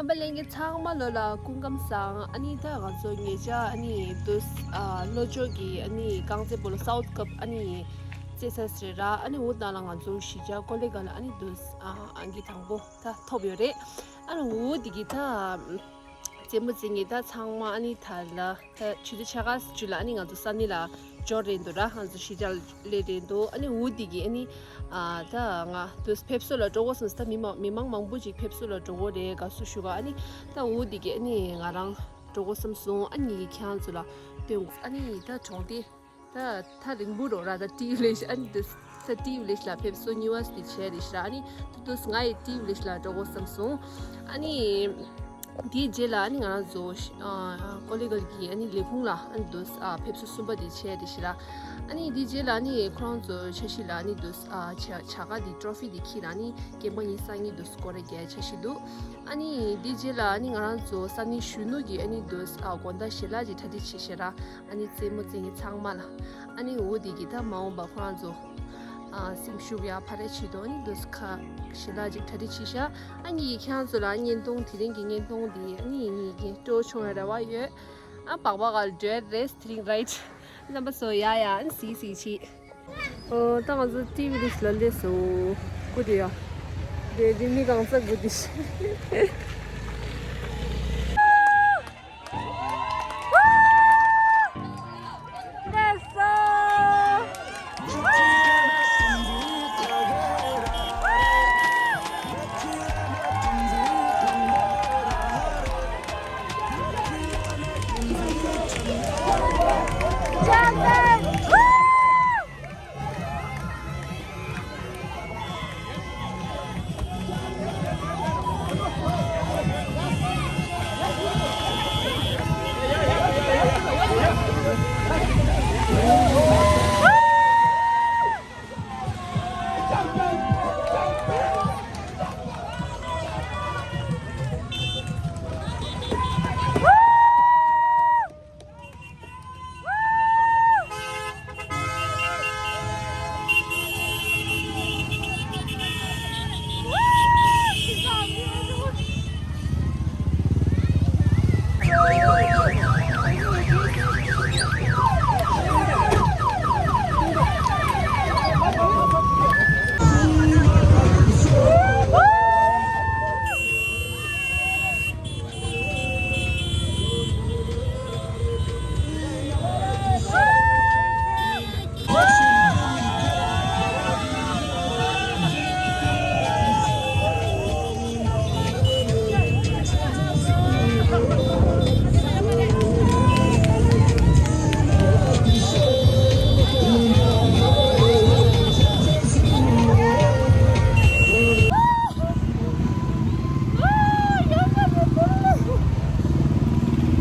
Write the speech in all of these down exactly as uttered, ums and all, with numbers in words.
རྣམ་པ་ལྷན་རྒྱས་ཚང་མ་ལོ་ལ་སྐུ་ཁམས་བཟང་། ཨ་ནི་ད་ང་ཚོ་ཉེ་ཆར་ཨ་ནི་དུས་ཨ་ལྷོ་ཕྱོགས་ཀྱི་ཨ་ནི་རྐང་རྩེད་སྤོ་ལོ་སའུཐ་ཀབ་ཨ་ནི་རྩེད་ས་རེད་ར། ཨ་ནི་འོ་ད་ལ་ང་ཚོ་གཞིས་ཆགས་ཀོ་ལི་གྷལ་ལ་ཨ་ནི་དུས་ཨ་ཨང་ཀི་དང་པོ་ད་ཐོབ་ཡོད་རེད། ཨ་ནི་འོ་དེ་གི་ད་རྩེད་མོ་རྩེ་མཁན་ད་ཚང་མ་ཨ་ནི་ད་ལ་ད་ཆུ་ཚོད་ཕྱེད་ཀ་ཙམ་ཅིག་ལ་ཨ་ནི་ང་ཚོ་ས་གནས་ལ་འབྱོར་རེད་འདུག་ར། ང་ཚོ་གཞིས་ཆགས་ལ་སླེབས་རེད་འདུག་ཨ་ནི་འོ་དེ་གི་ཨ་ནི་ཨ་ད་ང་དུས་ཕེབས་བསུ་ལ་འགྲོ་དགོས་སོང་ཟེར། ད་མི་མང་མི་མང་མང་པོ་ཅིག་ཕེབས་བསུ་ལ་འགྲོ་དགོས་རེད། དགའ་བསུ་ཞུ་ག་ཨ་ནི་ད་འོ་དེ་གི་ཨ་ནི་ང་རང་འགྲོ་དགོས་བསམ་སོང་། ཨ་ནི་ངས་ཁྱེད་རང་ཚོ་ལ་སྟོན་དགོས། ཨ་ནི་ད་གྲོང་སྡེ་ད་ད་རིང་པོ་རོ་ར། ད་ཏི་ཝི་ལེ་ཤི་ཨ་ནི་ད་ད་ཏི་ཝི་ལེ་ཤི་ལ་ཕེབས་བསུ་གཉིས་པ་དེ་བྱས་རེད་ཤག་ཨ་ནི་ད་དུས་ང་ཡི་ཏི་ཝི་ལེ་ཤི་ལ་འགྲོ་དགོས་བསམ་སོང་། ཨ་ནི་དེའི་རྗེས་ལ་ཨ་ནི་ང་རང་ཚོ་ཨ་ཀོ་ལི་གྷལ་གྱི་ཨ་ནི་ལས་ཁུངས་ལ་ཨ་ནི་དུས་ཨ་ཕེབས་བསུ་གསུམ་པ་དེ་བྱས་རེད་ཤག་ཨ་ནི་དེའི་རྗེས་ལ་ཨ་ནི་ཁོ་རང་ཚོ་འཆར་གཞི་ལ་ཨ་ནི་དུས་ཨ་བྱ་བྱ་དགའ་དེ་ཊོ་ཕི་དེ་འཁྱེར་ཨ་ནི་རྐང་པ་གཉིས་སང་ཉིན་དུས་སྐོར་ར་རྒྱག་འཆར་གཞི་འདུག་ཨ་ནི་དེའི་རྗེས་ལ་ཨ་ནི་ང་རང་ཚོ་ས་གནས་གཞོན་ནུ་གི་ཨ་ནི་དུས་ཨ་དགོང་དག་ཞལ་ལག་ཅིག་གྲ་སྒྲིག་བྱས་ཤག་ར། ཨ་ནི་རྩེད་མོ་རྩེ་མཁན་ཚང་མ་ལ། ཨ་ནི་འོ་དེ་གི་ད་མ་འོངས་པ་ཁོ་རང་ཚོ་ཨ་སེམས་ཤུགས་ཡར་འཕར་རེ་བྱེད་དོ། ཨ་ནི་དུས་ཁ་ཞལ་ལག་ཅིག་གྲ་སྒྲིག་བྱས་ཤག་ཨ་ནི་ངས་ཁྱེད་རང་ཚོ་ལ་བརྙན་ཐུང་དེ་རིང་གི་བརྙན་ཐུང་དེ་ཨ་ནི་ངས་ཀྱི་སྤྲོ་བྱུང་བའི་རེ་བ་ཡོད། ཨ་པག་པ་ག་ལ་འགྲོ་རེས་དེ་རིང་རའིཊ། རྣམ་པ་ཚོ་ཡ་ཡ་ཨ་ནི་གཟིགས་གཟིགས་བྱེད། ཨོ་ད་ང་ཚོ་ཏི་ཝི་ལེ་ཤི་ལ་སླེབས་སོང་། སྐུ་དེ་ཡ། དེ་དེ་མི་གང་ས་སྐུ་དེ་ཤི།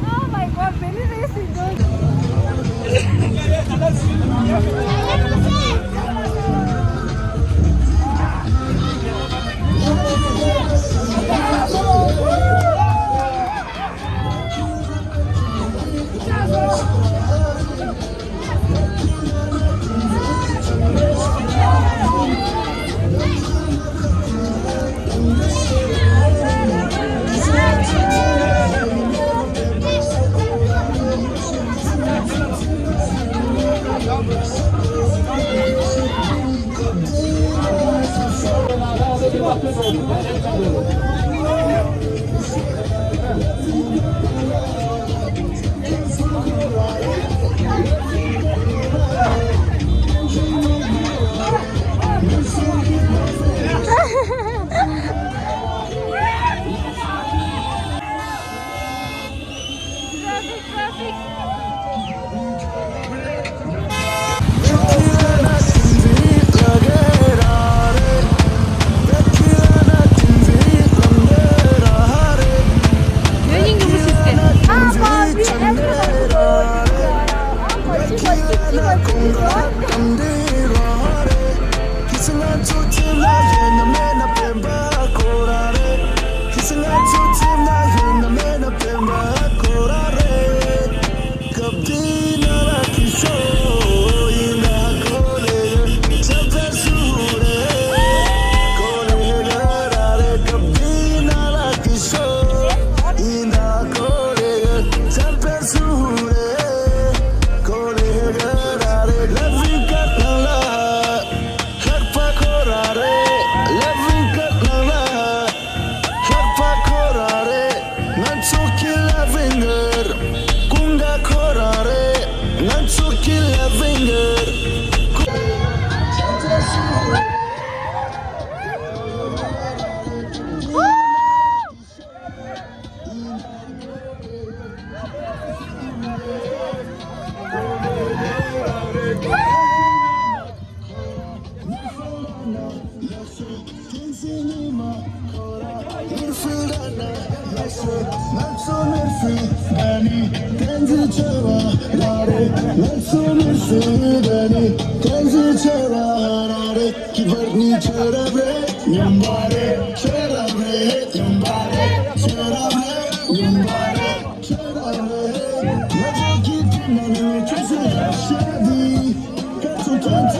Oh my God, very racing, dude.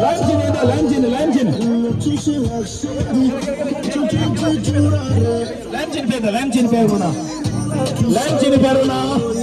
ལམ་གྱི་ནས་ད་ལམ་གྱི་ནས་ལམ་གྱི་ནས། ལམ་གྱི་ནས་ཕེབས་ད་ལམ་གྱི་ནས་ཕེབས་རོགས་གནང་། ལམ་གྱི་ནས་ཕེབས་རོགས་གནང་།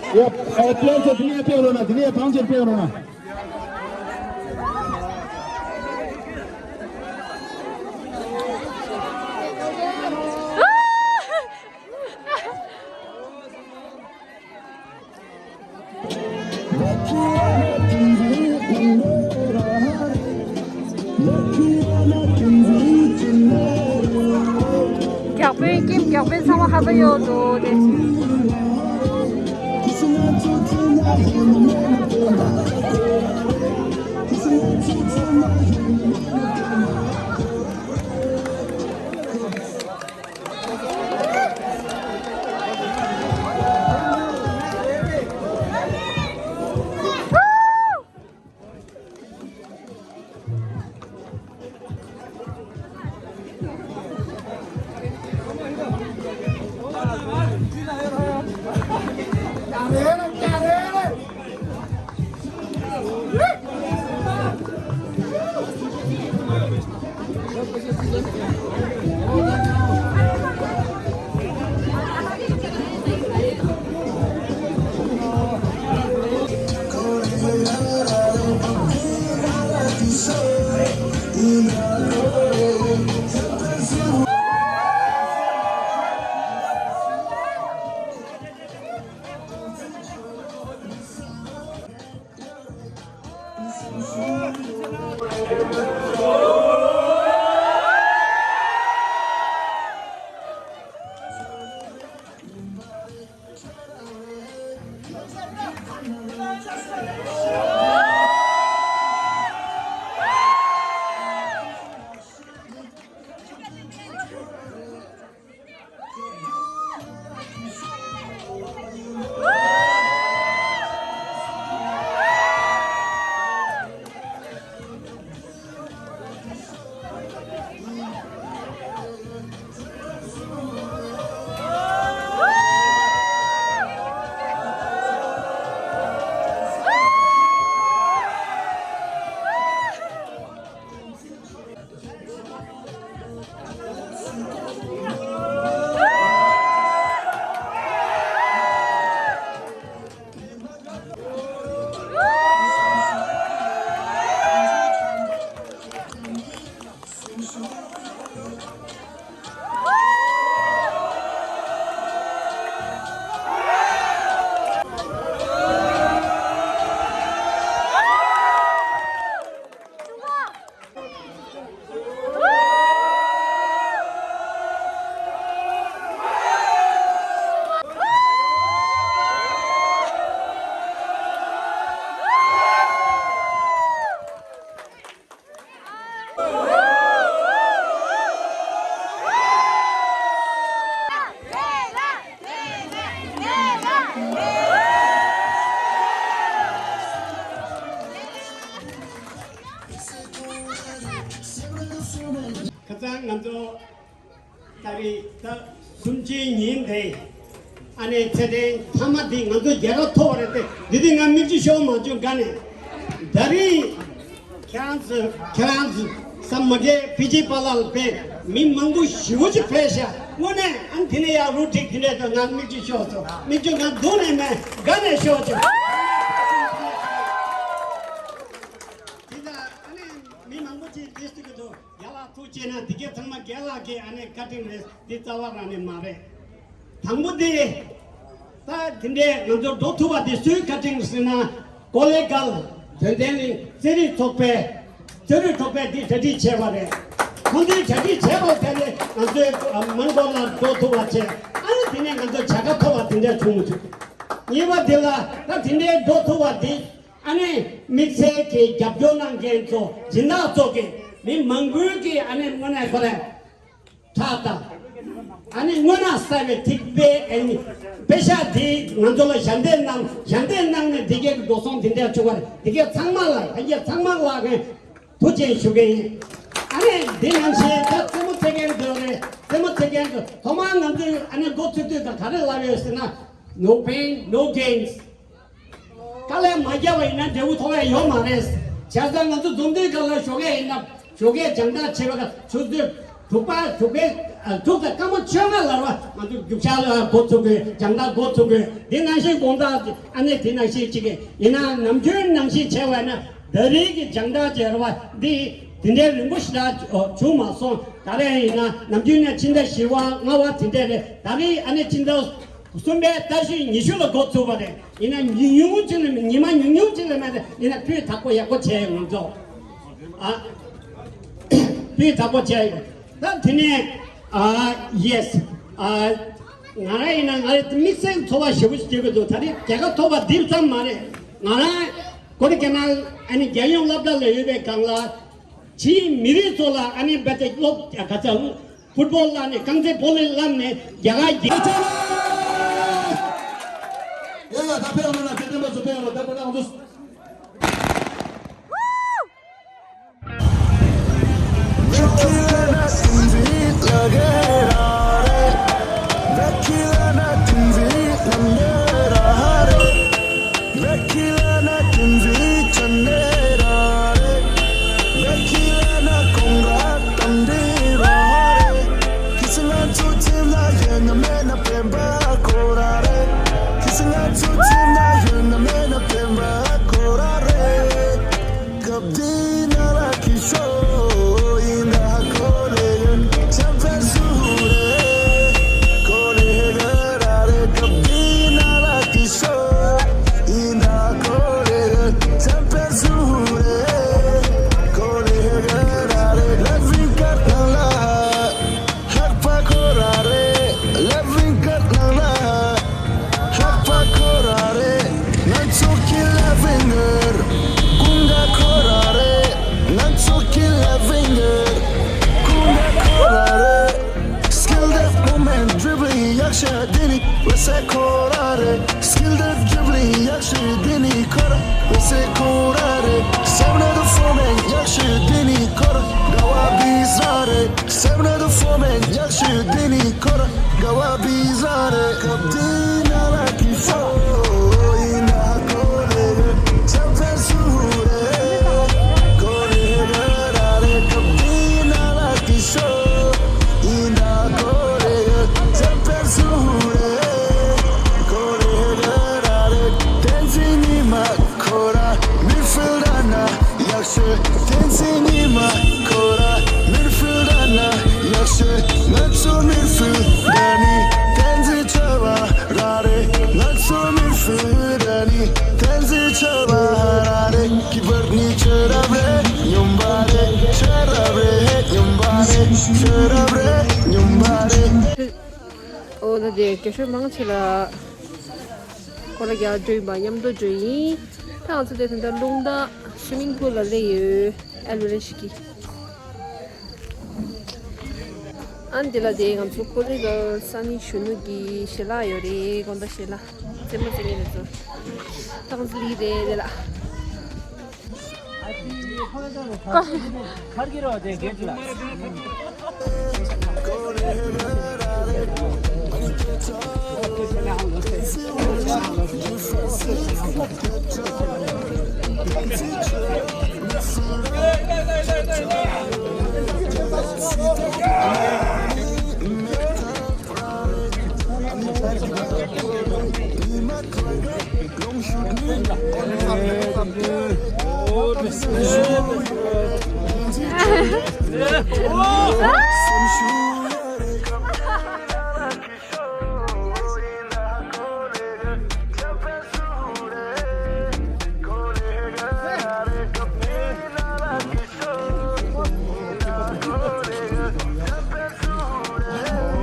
ཡ། ཨ། དེ་ནས་དེ་ནས་ཕེབས་རོགས་གནང་། དེ་ནས་ཕང་ཆེར་ཕེབས་རོགས་གནང་། རྒྱག་དཔོན་ཀིམ། རྒྱག་དཔོན་ཚང་མ་ཧ་པ་ཡོད་འདུག་དེ། ད་གསུམ་བཅུའི་ཉིན་དེ་ཨ་ནེ་ཚེ་བརྟན་ཐ་མ་འདི་ང་ཚོ་རྒྱལ་ཁ་ཐོབ་པ་རེད་དེ། འདི་དུས་ང་མིག་ཆུ་ཤོར་མ་བྱུང་ག་ནས། ད་རིང་ཁྱེད་རང་ཚོ་ཁྱེད་རང་ཚོ་བསམ་མ་རྒྱས་ཕི་ཇི་པ་ལ་ལ་ཕེབས་མི་མང་པོ་ཞེ་པོ་ཅིག་ཕེབས་ཤག་དངོས་གནས་ཨ་ནི་དེ་ནས་ཡར་རུ་ཁྲིད་དེ་འདྲས་དང་ང་མིག་ཆུ་ཤོར་སོང་། མིག་ཆུ་ང་སྡུག་ནས་མེད་ག་ནས་ཤོར་བྱུང་། དེ་ད་ཨ་ནེ་མི་མང་པོ་ཅིག་འདི་སུ་གི་འདུག་རྒན་ལགས་ཐུགས་རྗེ་ཆེ་གནང་། འདི་གའི་ཚང་མ་རྒན་ལགས་ཀྱི་ཨ་ནེ་བཀའ་དྲིན་རེད། འདི་རྩ་བ་རང་ནས་མ་རེད། དང་པོ་དེ། ད་དེ་འདྲའི་ང་ཚོ་འགྲོ་ཐུབ་པ་དེ་སུའི་བཀའ་དྲིན་ཟེར་ན། ཀོ་ལེ་གལ་དོན་ལྡན་གླིང་རྩེད་རིགས་ཚོགས་པའི་རྩེད་རིགས་ཚོགས་པས་འདི་གྲ་སྒྲིག་བྱས་པ་རེད། ཁོང་ཚོའི་གྲ་སྒྲིག་བྱས་པ་དེ་ནི་ང་ཚོའི་མོན་གྷོ་ལ་འགྲོ་ཐུབ་པ་བྱས། ཨ་ནི་དེ་ནས་ང་ཚོ་བྱ་དགའ་ཐོབ་པ་དེ་འདྲ་བྱུང་མི་བྱུང་། གཉིས་པ་དེ་ལ་ད་དེ་འདྲའི་འགྲོ་ཐུབ་པ་དེ། ཨ་ནི་དམིགས་བསལ་གྱི་རྒྱབ་སྐྱོར་གནང་མཁན་ཚོ་སྦྱིན་བདག་ཚོ་གི་མི་མང་པོའི་གི་ཨ་ནི་དངོས་གནས་ཁོ་རེ་ཁྲག་དང་། ཨ་ནི་དངོས་གནས་གསར་བའི་ཐིག་པའི་ཨ་ནི་པེ་ཤག་དེ་ང་ཚོ་ལ་ཞལ་འདེབས་གནང་། ཞལ་འདེབས་གནང་ནས་འདི་གའི་འགྲོ་སོང་དེ་འདྲ་བྱུང་བ་རེད། འདི་གའི་ཚང་མ་ལ་ལྷན་རྒྱས་ཚང་མ་ལ་ངས་ཐུགས་རྗེ་ཆེ་ཞུ་གི་ཡིན། ཨ་ནི་འདི་ནང་བཞིན་ད་རྩེད་མོ་རྩེད་མཁན་ཚོ་རེད། རྩེད་མོ་རྩེད་མཁན་ཚོ་ཐོག་མར་ང་ཚོས་ཨ་ནི་འགོ་ཚུགས་དུས་ད་ག་རེ་ལབ་ཡོད་ཟེར་ན། No pain, no gains། དཀའ་ལས་མ་བརྒྱབ་པ་ཡིན་ན་འབྲས་བུ་ཐོབ་ཡ་ཡོད་མ་རེད། བྱས་ཙང་ང་ཚོ་འཛོམས་དུས་སྐབས་ལ་ཞོགས་ཀས་ཡིན་ན་ཞོགས་ཀས་སྦྱང་བརྡར་བྱེད་པ་དང་ཆུ་ཚོད་དྲུག་པ་དྲུག་པའི་དྲུག་དང་སྐར་མ་བཅོ་ལྔ་ལ་བ་ང་ཚོ་རྒྱུགས་ཤར་ལ་འགོ་ཚུགས་དགོས། སྦྱང་བརྡར་འགོ་ཚུགས་དགོས། འདི་ནང་བཞིན་དགོང་དག་ཨ་ནེ་དེ་ནང་བཞིན་གཅིག་གི་ཡིན་ན་ནམ་རྒྱུན་ནང་བཞིན་བྱས་པ་ཡིན་ན་ད་རེས་ཀྱི་སྦྱང་བརྡར་བྱས་ར་བ་འདི་དེ་འདྲའི་རིང་པོ་ཞིག་ལ་བྱུང་མ་སོང་། ད་རེས་ཡིན་ན་ནམ་རྒྱུན་ནས་ཕྱི་ཟླ་བཞི་པ་ལྔ་པ་དེ་འདྲས་རེད། ད་རེས་ཨ་ནེ་ཕྱི་ཟླ་གསུམ་པའི་ཟླ་བཞི་ཉི་ཤུ་ལ་འགོ་ཚུགས་པ་རེད། ཡིན་ན་ཉུང་ཉུང་ཅིག་ལས་མེད། ཉི་མ་ཉུང་ཉུང་ཅིག་ལས་མེད། ཡིན་ན་སྤུས་དག་པོ་ཡག་པོ་བྱས་ཡོང་ཚོ། ཨ། སྤུས་དག་པོ་བྱས་ཡོང་། ད་དེ་ནས་ཨ་ཡེས་ཨ་ང་རང་ཡིན་ན་ང་རང་དམིགས་བསལ་ཚོར་བ་ཞེ་པོ་ཞིག་སྐྱེ་གི་འདུག་ད་རེས་རྒྱལ་ཁ་ཐོབ་པ་འདི་ཙམ་མ་རེད། ང་རང་ཀོ་ཌི་ཀ་ནལ་ཨ་ནི་རྒྱལ་ཡོངས་སློབ་གྲྭ་ལ་ཡོད་པའི་སྒང་ལ། ཕྱིའི་མི་རིགས་ཚོ་ལ་ཨ་ནི་རྦད་དེ་སློབ་ག་ཚ་ཕུཊ་བོལ་བསླབ་ནས་རྐང་རྩེད་སྤོ་ལོ་བསླབ་ནས་རྒྱ་གར་གྱི། ཡ་ཡ་ད་ཕེབས་ཡོང་ན་དེ་དེ་མ་སུ་ཕེབས་ཡོང་ན་ད་ད་ང་ཚོ། ལྷག་པ་ཁོ་ར་རེད། ལེབ་རིང་སྐད་ནང་ལ། ལྷག་པ་ཁོ་ར་རེད། ང་ཚོ་གི་ལེབ་རིང་གར། ཀུན་དགའ་ཁོ་ར་རེད། ང་ཚོ་གི་ལེབ་རིང་གར། ཀུན་དགའ་ཁོ་ར་རེད། སྐྱིད་ལྡན་མུ་མེན་ཌི་རིབ་ལིང་ཡག་ཤོས་འདི་ནི་ཝེ་སེ་ཁོ་ར་རེད། སྐྱིད་ལྡན་ཌི་རིབ་ལིང་ཡག་ཤོས་འདི་ནི་ཁོ་ར་ཝེ་སེ་ཁོ་ར་རེད། སེབ་ནེ་ཌི་ཕོར་མེན་ཡག་ཤོས་འདི་ནི་ཁོ་ར་དགའ་བ་བི་ཟ་རེད། སེབ་ནེ་ཌི་ཕོར་མེན་ཡག་ཤོས་འདི་ནི་ཁོ་ར་དགའ་བ་བི་ཟ་རེད། སྐབས་འདི་ན་ལ་ཀི་ཤོ་ཡིན་ན་ཁོ་ལེ་ཆབ་ཚ་སུ་རེད། ཁོ་ལེ་ར་རེད། སྐབས་འདི་ན་ལ་ཀི་ཤོ་ཡིན་ན་ཁོ་ལེ་ཆབ་ཚ་སུ་རེད། ཁོ་ལེ་ར་རེད། བསྟན་འཛིན་ཉི་མ། ཁོ་ར་མི་ཕིལ་ད་ན་ཡག་ཤོས། བསྟན་འཛིན་ཉི་མ། ཁོ་ར་མི་ཕིལ་ད་ན་ཡག་ཤོས། ང་ཚོ་མི་ཕིལ་ད་ནི་བསྟན་འཛིན་ཆོས་པ་ར་རེད། ང་ཚོ་མི་ཕིལ་ད་ནི་བསྟན་འཛིན་ཆོས་པ་ར་རེད། ཁྱི་པར་ནི་ཆོས་རབ་རེད། སྨྱོན་པ་རེད། ཆོས་རབ་རེད། སྨྱོན་པ་རེད། ཆོས་རབ་རེད། སྨྱོན་པ་རེད། ཨོ་ད་དེ་རྒྱ་ཤོད་མང་ཆེ་ལ་ཀོ་ལ་རྒྱག་འགྲོ་ཡིན་པ་མཉམ་དུ་འགྲོ་ཡིན། ད་ང་ཚོ་དེ་ད་ལྟ་རླུང་རྟ་སུའི་མིང་པུལ་ལ་སླེབས་ཡོད། ཨ་ལུ་རེ་ཞིག་གི། ཨ་འདི་ལ་དེ་ང་ཚོ་ཀོ་ལི་ག་ས་གནས་གཞོན་ནུ་གི་ཞལ་ལག་ཡོད་རེད། དགོང་དག་ཞལ་ལག་རྩེད་མོ་རྩེ་མཁན་རེད་ཚོ། ཏང་ཙི་ལི་རེད་དེ་ལ། ཁར་གི་རོ་དེ་གེ་ཅི་ལ། ཀོ་ལེ་ཧེ་ར་རེ།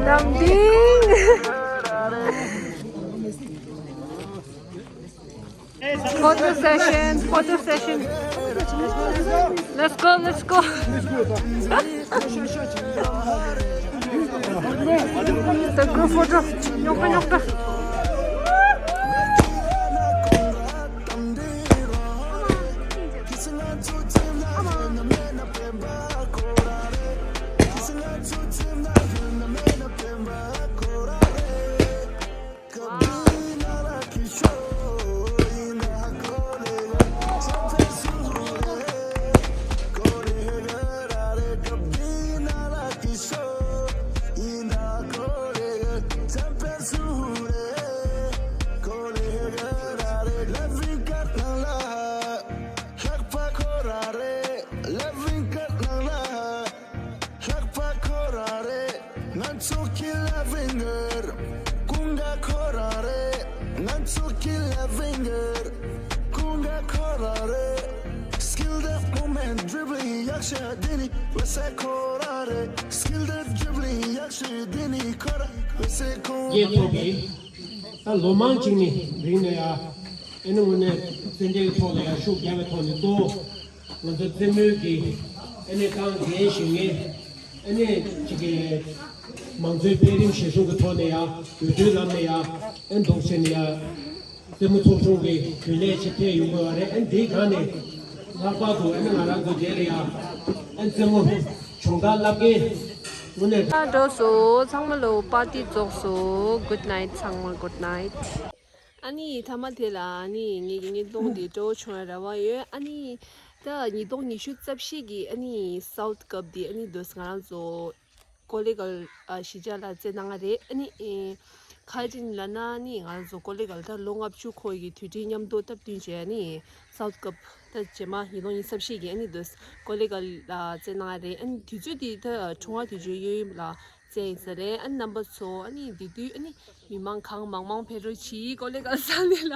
Nam Ding. Photo session, photo session. Let's go, let's go. The group photo. ཉོག་པ་ཉོག་པ། ལྷག་པ་ཁོ་རང་རེད། ང་ཚོ་གི་ལ་ཝིང་གར། ཀུན་དགའ་ཁོ་རང་རེད། ང་ཚོ་གི་ལ་ཝིང་གར། ཀུན་དགའ་ཁོ་རང་རེད། སྐིལ་དང་མུབ་མེན་ཊི་ཌི་རི་བི་ལིང་ཡག་ཤོས་འདི་ནི་ཝེ་སི་ཁོ་རང་རེད། སྐིལ་དང་ཌི་རི་བི་ལིང་ཡག་ཤོས་འདི་ནི་ཁོ་རང་ཝེ་སི་ཁོ་རང་རེད། ད་ལོ་མང་ཅིག་ནི་རིང་ནས་ཡ། ཨེ་ནི་དངོས་གནས་རྩེད་འགྲན་ཐོག་ལ་ཡ་ཤུགས་རྒྱབ་པའི་ཐོག་ནས་གཙོ་བོ། ང་ཚོ་རྩེད་མོའི་གི་ཨ་ནི་རྐང་འཛིན་ཞུ་མཁན་ཨ་ནི་གཅིག་གི་མང་གཙོའི་འཕེལ་རིམ་གཞིར་བཟུང་གི་ཐོག་ནས་ཡ་འོས་བསྡུའི་ལམ་ནས་ཡ་ཨ་འདུག་བྱས་ནས་ཡ་རྩེད་མོ་ཚོགས་ཆུང་གི་རྒྱུན་ལས་ཅིག་ཕེབས་ཡོང་དགོས་པ་རེད། ཨ་འདིའི་སྒང་ནས་ལྷག་པར་དུ་ཨ་ནི་ང་རང་ཚོ་འདི་ལ་ཡ་ཨ་རྩེད་མོ་སྦྱོང་བརྡར་བསླབ་མཁན་དངོས་གནས། ད་འགྲོ་སོང་། ཚང་མ་ལོ་པར་ཊི་རྫོགས་སོང་། Good night ཚང་མ། Good night། ཨ་ནི་མཐའ་མ་དེ་ལ་ཨ་ནི་ངེད་ཀྱི་བརྙན་ཐུང་དེ་སྤྲོ་བོ་བྱུང་བའི་རེ་བ་ཡོད། ཨ་ནི་ད་ཉིས་སྟོང་ཉི་ཤུ་རྩ་བཞི་གི་ཨ་ནི་སའུཐ་ཀབ་དེ་ཨ་ནི་འདུག་ང་རང་ཚོ་ཀོ་ལི་གལ་ཨ་གཞིས་ཆགས་ལ་རྩེད་གནང་བ་རེད། ཨ་ནི་ཨེ་ག་རེ་ལབ་ན་ཨ་ནི་ང་རང་ཚོ་ཀོ་ལི་གལ་ད་ལོ་ལྔ་བཅུ་འཁོར་བའི་དུས་དྲན་མཉམ་དུ་སྟབས་བསྟུན་བྱས་ཨ་ནི་སའུཐ་ཀབ་ད་རྗེས་མ་ཉིས་སྟོང་ཉི་ཤུ་རྩ་བཞི་གི་ཨ་ནི་འདུག་ཀོ་ལི་གལ་ལ་རྩེད་གནང་བ་རེད། ཨ་ནི་དུས་ཚོད་དེ་ད་གྲོང་བ་དུས་ཚོད་གཡས་གཡོན་ལ་རྩེད་ཡིན་ས་རེད། ཨ་ནི་རྣམ་པ་ཚོ་ཨ་ནི་དེ་དུས་ཨ་ནི་མི་མང་གང་མང་མང་ཕེབས་རོགས་གྱིས། ཀོ་ལི་གལ་ས་གནས་ལ།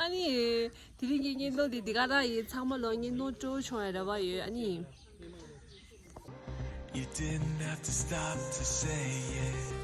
ཨ་ནི་དེ་རིང་གི་བརྙན་ཐུང་དེ་འདི་ག་རང་ཡིན། ཚང་མ་ལོ་བརྙན་ཐུང་སྤྲོ་བོ་བྱུང་བའི་རེ་བ་ཡོད། ཨ་ནི། You didn't have to stop to say it.